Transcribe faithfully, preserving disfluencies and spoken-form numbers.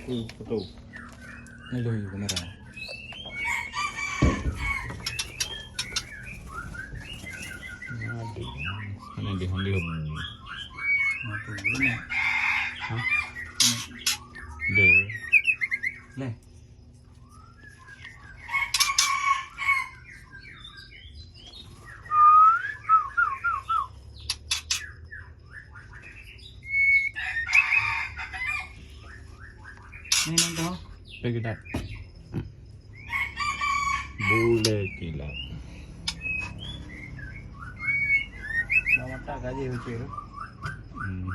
Ni foto. Ni lôi kamera. Aduh. Mana dia, mana dia? Aduh, ini. Hah? Dia. Leh. Ni nang tahu? Pegidat. Bule kilat. Nama tak gaji hukum? Hmm.